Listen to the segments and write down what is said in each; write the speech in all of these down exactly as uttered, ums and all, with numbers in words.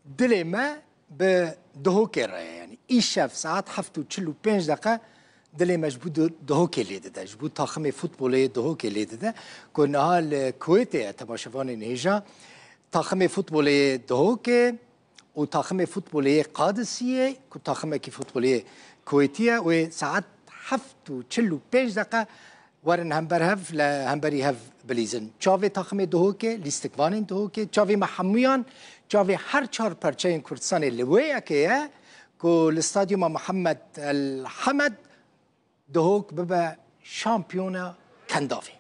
Dilê me bi Duhokê re ye. Yanî îşev saet heft û çil û pênc deqe dilê me ji bo Du-, Duhokê lê dide. Ji bo taximê futbolê Duhokê lê dide. Ku niha li Kuwêtê ye, temaşevanên hêja. Taximê futbolê Duhokê û taximê futbolê Qadisiyê, ku taximekî futbolê Kuwêtî ye, wê saet heft û çil û pênc deqe werin hember hev, li hemberî hev bilîzin. Çavê taximê Duhokê, lîstikvanên Duhokê, çavê me hemûyan, çavê her çar perçeyên Kurdistanê li wê yekê ye ku li Stadyuma Mihemed El Hemed Duhok bibe şampiyona Kendavê.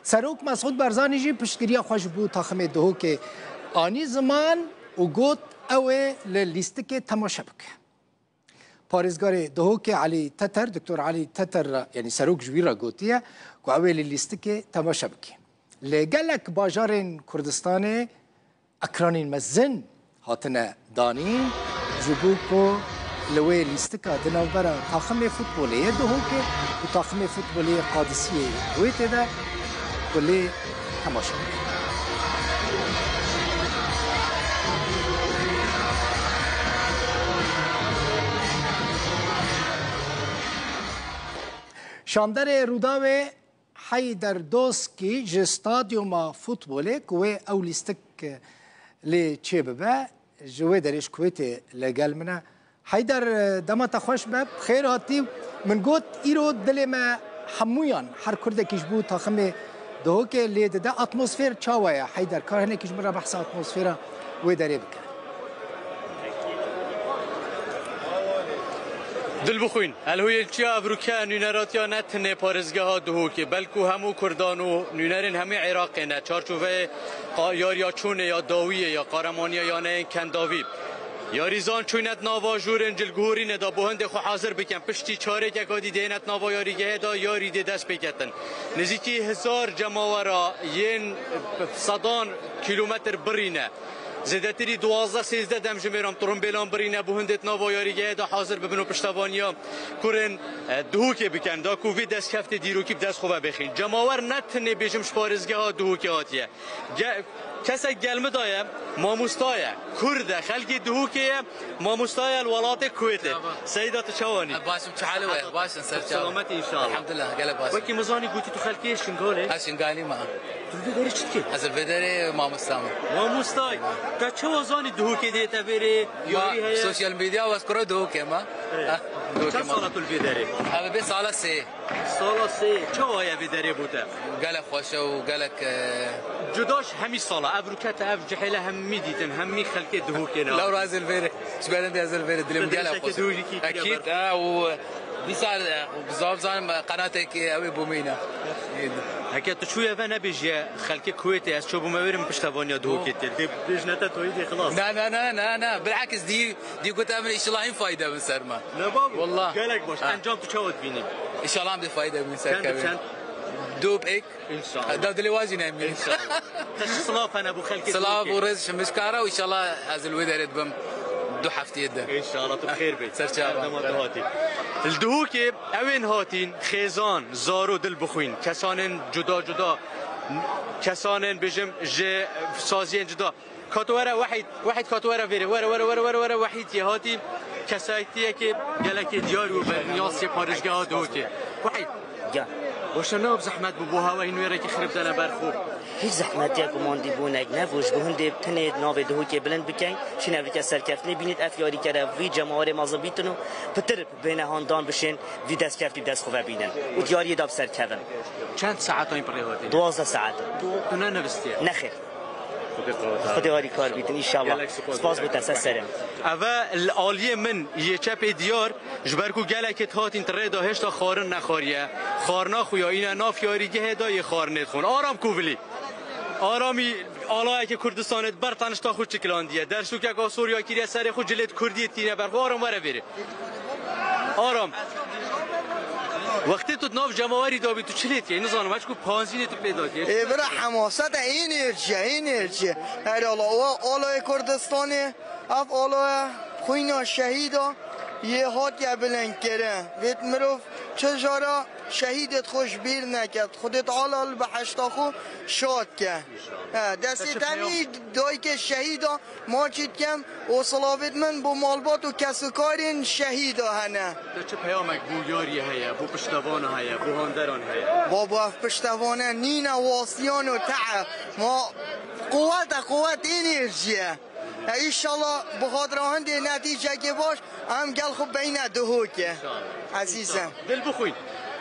Serok Mesûd Barzanî jî piştgiriya xwe ji bo taximê Duhokê anî ziman û got, ew ê li lîstikê temaşe bike. Parêzgarê Duhokê Elî Teter, Doktor Elî Teter re, yanî serok ji wî re gotiye ku ew ê li lîstikê temaşe bike. Li gelek bajarên Kurdistanê ekranên mezin hatine danîn, ji bo ku li wê lîstika di navbera taximê futbolê yê Duhokê û taximê futbolê yê Qadisiyê Kuwêtê de ku lê temaşe bikin. Şanderê Rûdawê Heyder Doskî ji stadyuma futbolê ku wê ew lîstik lê çêbibe, ji wê derê ji Kuwêtê li gel min e. Heyder, dema te xweş be, bi xêr hatî. Min got, îro dilê me hemûyan, her kurdekî ji bo taximê Duhokê lê dide. Atmosfêr çawa ye? Heyder, kar hinekî ji min re behsa atmosfêra wê derê bike? Dilbixwîn, Elhûyê Çiya evroke nûneratiya ne tenê parêzgeha Duhokê, belkû hemû Kurdan û nûnerên hemî Iraqê ne. Çarçoveyê qa-, yariya çûnê ya dawiyê ya Qaremaniya Yaneyên Kendavî. Yarîzan çûyne di nava jûrên cilgihûrînê de bo hindê xwe hazir bikin. Piştî çarêkeka dî dêne di nava yarîgehê de yarî dê dest pê ketin. Nêzîkî hezar cemawera yên sedan kîlometr birîne. Zêdetirî duwazdeh sêzdeh demjimêran trumbêlan birîne bo hindê di nava yarîgehê de hazir bibin û piştevaniya kurên, e, Duhokê bikin. Da ku vê destkeftê dîrokî bi dest xwe ve bixîn. Cemawer ne tenê bêjim ji parêzgeha Duhokê hatiye. Ge-, kesek gel min daye, mamosta ye, kurd e, xelkê Duhokê ye, mamosta ye li welatê Kuwêtê. Merhaba. Seyda, tu çawanî? Baş im, tu hal we? Baş in, ser çav. Selamet inşallah. Elhamdulillah, gelek baş. Wekî min zanî gotî tu xelkê Şingalê? Ha, Şingalî me. Tu li vê derê çi dikî? Ez li vê derê mamosta me. Mamostay. Te çawa zanî Duhokê dê te vêrê? Ma yarî heye? Sosyal medya ve kuro Duhokê me. Evet. Ha, Duhokê me. Çend sala tu li vê derê? Ev bê sala sê. Sala sê. Çawa ye vê derê bo te? Gelek xweş e û gelek, e, Cuda ji hemî sala, ev rûkete, ev cihêle hemî dîtin, hemî xelkê Duhokê ne. Lewra ez li vêrê, ji berindê ez li vêrê, dilê min gelek xweş e. Ekîd, e, û dîsa, e, bi zaf zanim, e, qenatekê ew ê bimîne. Heke tu çûye ve nebêjiye, xelkê Kuwêtê ez çûbûme wêrê min piştevaniya Duhokê tê. Dê bêjine te toyî dê xilas. Na, na, na, na, na. Bilakis dî, dî gote min, înşallah hîn fayde bin ser me. Ne babu? Wallah. Gelek baş. Ha. Encam tu çawa dibînî? Înşallah em dê fayde bin ser kevin. Çend bi çend? Du bi ek. Înşallah. Da dilê wajî nemî. Înşallah. Te çi silav hene bo xelkê Duhokê? Silav û rêz ji mişkara û înşallah ez li wê derê dibim du heftiyê din. Înşallah tu bi xêr bî. Ser çavan. Her dema tu hatî. Li Duhokê ew ên hatîn, xêzan, zaro, dilbixwîn, kesanên cuda cuda, kesanên bêjim ji saziyên cuda. Ka tu were Wehîd, Wehîd ka tu were vêrê. Were, were, were, were, were, Wehîd yê hatî. Kesayetiyekê gelekê diyar û bermiyasê parêzgeha Duhokê. Wehîd. Gel. Baş e, ne zehmet bû bo hewa hîn wêrekî xirib dene ber xwe? Hiç zehmetiyek û mandîbûnek nebû. Ji bo hindê tenê navê Duhokê bilind bikeyn, şîn evroke serkeftinê bînît, ev yarîkere vî cemawerê mezin bîtin û pitir bêne handan bişên vî destkeftî bi dest xwe ve bînin û diyariyê da bi ser kevin. Çend saetan pir rê hatî? Duwazdeh saet. Tu, tu ne nevistiye? Nexêr. Xwedê harîkar bîtin, înşallah. Gelek spas. Spas bo te, ser serê min. Eve li aliyê min yê çepê diyar, ji ber ku gelekê hatîn ti rê da hêşta xwarin nexwariye. Xwarina xwe ya îne nav yarîgehê da yê xwarinê dixwin. Aram Kovilî. Aramî alayekê Kurdistanê di ber tenişta xwe çikilandiye. Dersokeka Sorya kiriye serê xwe, cilê di Kurdiyê tîne ber xwe. Aram, were vêrê. Aram. Wextê tu di nav cemawerî de bî, tu çi lê dikey? Nizanim, ez ku panzînê tu pê datiye. Ê, bira hemaset e, enerji, enerji. Her ala, o alayê Kurdistanê, ev alaya xwîna şehîda yê hatiye bilindkirin. Vêt mirov Çi jara şehîdêt xwe ji bîr neket. Xwedê Teala li behişta xwe şad ke. He, destê Te çi te peyam- mî dayikê şehîda ma çî dikem û silavêt min bo malbat û kesokarên şehîda hene. Te çi peyamek bo yariyê heye, bo piştevana heye, bo handeran heye? Babo, ev piştevane nîne wasiyan û te ma quwet e, quwet, enerji ye. E, înşallah bi xatira hindê netîcekê baş em gel xwe beyne Duhokê. Ezîzim. Dil bixwîn.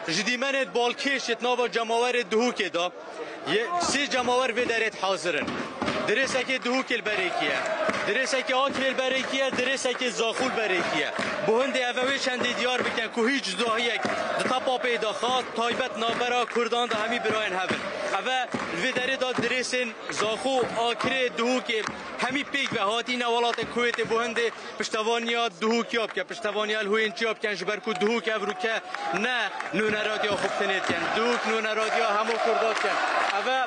Ji dîmenê balkêş yê nava cemawerê Duhokê de yê sê cemawer vê derê hazir in. Dirêsekê Duhokê li berekî ye. Dirêsekê Akrê li berekî ye, dirêsekê Zaxû li berekî ye. Bo hindê ev e wê çendê diyar bikin ku hîç cudahiyek di tepa pê de xas taybet navbera Kurdan de hemî birayên hev in. Ev e vê derê de dirêsên Zaxû, Akrê, Duhokê, hemî pêk ve hatîne welatê Kuwêtê bo hindê piştevaniya Duhokê ya bike, piştevaniya Elhûyên çiya bikin, ji ber ku Duhok ev rûke ne nûneratiya xwe bi tenê dikin. Duhok nûneratiya hemû Kurda dikin. Ev e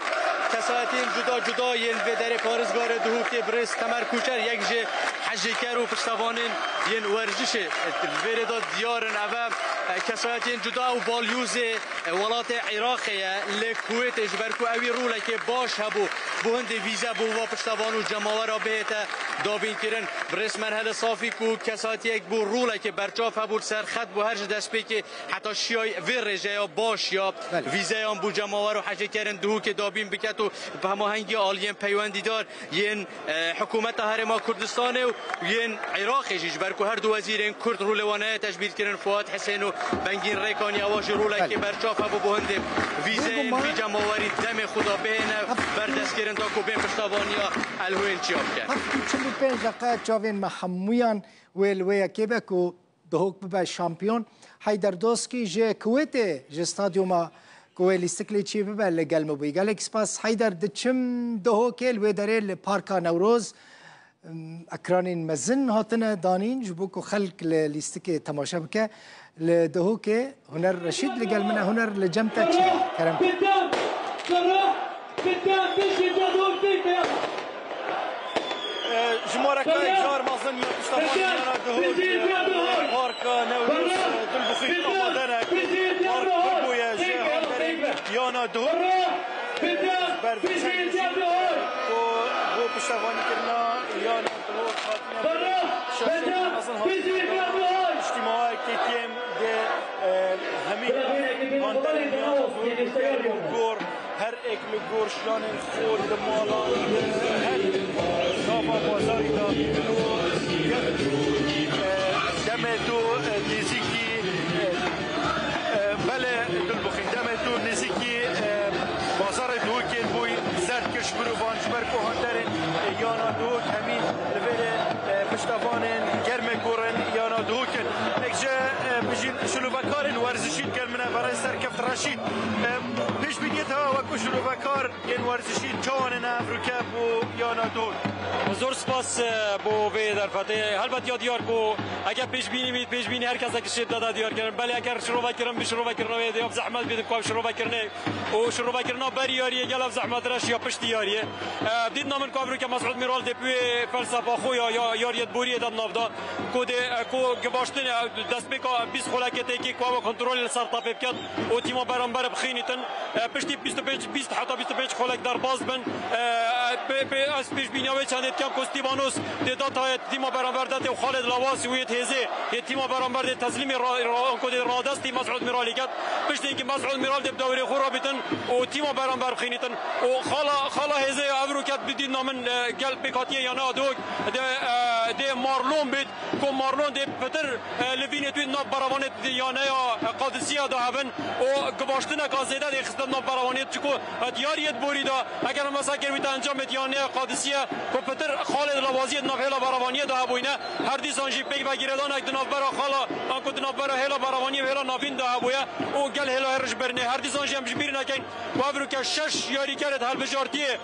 kesayetiyên cuda cuda yên vê derê parêzgarê Duhokê birêz Temer Koçer, yek ji hejêker û piştevanên yên werzişê li vê rê de diyar in. Ev e kesayetiyên cuda û balyozê welatê Iraqê ye, li Kuwêtê, ji ber ku ew ê rolekê baş hebû, bo hindê vîze bo va piştevan û cemawera bihête dabînkirin. Birêz Merhele Safî ku kesatiyek bû, rolekê berçav hebû, li ser xet bû, her ji destpêkê heta şiyay vê rêjeya baş ya Belê. vîzeyan bo cemawer û hecêkerên Duhokê dabîn biket û bi hemahengî aliyên peywendîdar yên, e, Hikûmeta Herêma Kurdistanê û yên Iraqê jî, ji ber ku her du wezîrên Kurd rûlê wan heye tecbîrkirin, Fuat Hisên û Bengîn Rêkanî, ewa jî rolekê Belê. berçav hebû bo hindê vîzeyên Bêguman. vî cemawerî demê xwe da bihêne Heft- ber destkirin da ku bên piştevaniya Elhûyên çiya bikin. Heft û çil û pênc deqe çavên me hemûyan wê li wê yekê be ku Duhok bibe şampiyon. Heyder Doskî ji Kuwêtê ji stadyuma ku wê lîstik lê çê bibe li gel me bûyî. Gelek spas Heyder, diçim Duhokê, li wê derê li Parka Newroz, em, ekranên mezin hatine danîn ji bo ku xelk li lîstikê temaşe bike. Li Duhokê Huner Reşîd li gel min e. Huner, li cem te çi ye? Kerem. Jimareka car mezin ya piştevanî yana Duhok, Parka Newroz, Dilbixwîn amade ne ku park pir bûye ji handerên yana Duhok. Ber vî çendê jî ku bo piştevanîkirina yana Duhok hatine şexsên mezin hatine. Piştî mawayekê kêm dê, e, hemî handerên yana Duhok bi germ û gor, her êk li gor şiyanên xwe di malan de, her nava bazarî de. Û, e, demê tu, e, nêzîkî, e, e, belê, Dilbixwîn, demê tu nêzîkî, e, bazarê Duhokê bûyî, ser kir ji mirovan, ji ber ku handerên, e, yana Duhok hemî li vê rê, e, piştevanên germê gorin yana Duhok in. Êk ji, e, bijîn şilovekarên werzişî digel min e, berê Serkeft Reşîd. E, pêşbîniyê te wek ku şilovekar yên werzişî çawan in evroke bo yana Duhok? Zor spas, e, bo vê derfetê. Helbet ya diyar ku eger pêşbînî bît, pêşbînî her kesek şêt deda diyar kirin. Belê eger şirovekirina bî, şirovekirina wê dê ya bi zehmet bît, ku ev şirovekirinê û şirovekirina berî yariyê gel ev zehmetreş ya piştî yariyê. E, dîtina min ku evroke Mesûd Mîral dê bi wê felsefa xwe ya, ya yariyê di boriyê de nav da. Ku dê, e, ku givaştinê, e, destpêka bîst xulekê têkî ku ew kontrolê li ser tapê biket û tîma beramber bixînîtin. E, piştî bîst û pênc, bîst heta bîst û pênc xulek derbas bin. E, pê, pê, ez pêşbîniya wê çendê dikem ku Stîvanos dê datayê tîma beramber de tê û Xalid Lawasî û yê hêzê yê tîma beramber dê teslîmê ra, ra, anko dê radestî Mesûd Mîralî ket. Piştî ku Mesûd Mîral dê bi dewrê xwe rabîtin û tîma beramber bixînîtin. Û xala, xala hêzê ya evroke bi dîtina min, e, gel pêkhatiyê yana Duhok dê, e, dê Marlon bît. Ku Marlon dê pitir, e, li vînê tu nav berevanê di yaneya, e, Qadisiya de hebin û givaştineka zêde dê xiste nav berevanê, çiku, e, diyariyê di borî de, eger em wesa kiribîte encamê di yaneya Qadisiye ku pitir Xalid Lawaziyê di nav hêla berevaniyê de hebûyne, her dîsan jî pêk ve girêdanek di navbera xala, anku di navbera hêla berevaniyê û hêla navîn de hebûye û gel hêla hêr ji birinê. Her dîsan jî em ji bîr nekin ku evroke şeş yarîkerê di hilbijartiyê, e,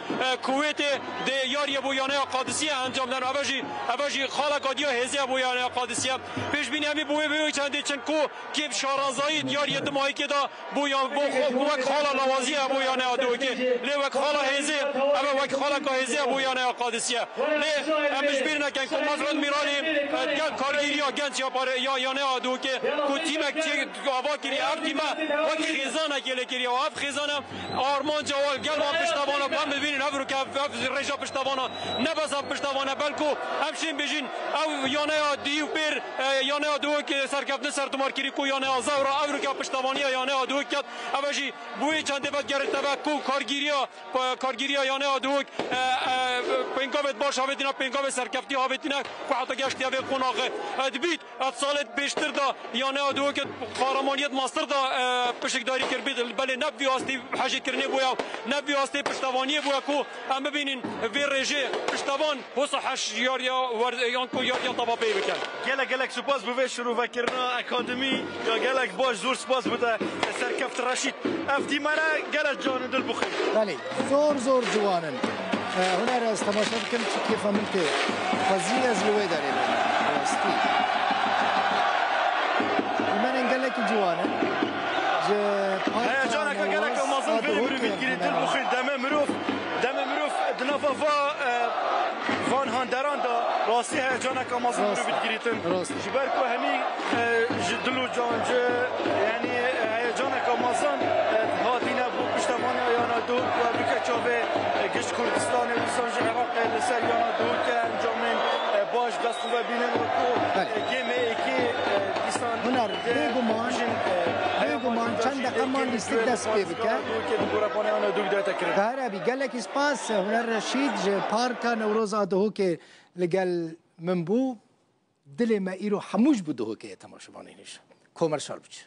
Kuwêtê dê yariyê bo yaneya Qadisiye encam den. Eve jî, eve jî Kadiya hêzê bo yaneya Qadisiye. Pêşbînî em ê bo wê, bo wê çendê çin ku kê bi şarazayî diyar yê dimahîkê de bo yan, bo xwe, bo wek xala lawazî ye bo yaneya Duhokê. Lê wek xala hêzê, ev e wek xaleka hêzê ye bo yaneya Qadisiye. Lê em ji bîr nekin ku Mesûd Mîranî, e, gel kargêriya genç ya pare-, ya yaneya Duhokê ku tîmek çê ava kiriye. Ev tîme wek xêzanekê lê kiriye û ev xêzane armanca we gel wan piştevana ku em bibînin ev rûke, ev, ev rêja piştevana ne bes ev piştevan e, belku em şên bêjin ew yaneya dihî û pêr, e, yaneya Duhok, e, serkeftin sertomar kirî ku yaneya Zewra ev rûke piştevaniya yaneya Duhok ket. Ev e jî bo wê çendê vegerite ve ku kargîriya, e, kargîriya yaneya Duhok, e, e, pêngavê baş havêtîne, pêngavê serkeftî havêtîne ku heta geştiye vê qonaxê, e, dibît. Ev salê pêştir de yaneya Duhokê qahramaniyet mastir de, e, pişikdarî kir bî, belê ne bi vî astî hejêkirinê bûye, ne bi vî astî piştevaniyê bûye ku em bibînin vê rêjê piştevan wisa heş yariya wer-, yan ku yariya tava pê bikin. Gelek gelek spas bo vê şirûvekirina akademî ya gelek baş, zor spas bo te serkeft Reşîd. Ev tîmere gelek can û dil bixwîn. Belê, zor zor ciwan in. E, huner ez temaşe bikim, çi kêfa min tê. Xwezî ez li wê derê bim. Rastî. Tîmenên gelekî ciwan in. Ji parka Heyecaneke gelek Newroz mezin vê Adihokê mirov bît girî dil bixwîn. Demê mirov, demê mirov di nava va, e, van handeran de rastî heyecaneke mezin mirov bît girîtin. Rast. Ji ber ku hemî, e, ji dil û can, ji, yanî, e, heyecaneke mezin, e, hatîne bo piştevaniya yana Duhok ku ev rûke çavê, e, gişt Kurdistanê, dîsan jî Iraqê li ser yana Duhokê encamên, e, baş dest xwe vebînin wekû, Belê. e, G M êkê, e, dîsan Huner, dê bêguman, bêjin, e, bêguman çend deqe man lîstik dest pê bike. Duhokê di gorepane yana Duhok dayete kirin. Te here bî. Gelekî spas, Huner Reşîd ji Parka Newroza Duhokê li gel min bû. Dilê me îro hemû ji bo Duhokê ye, temaşevanên hêja. Komer Şarbiç.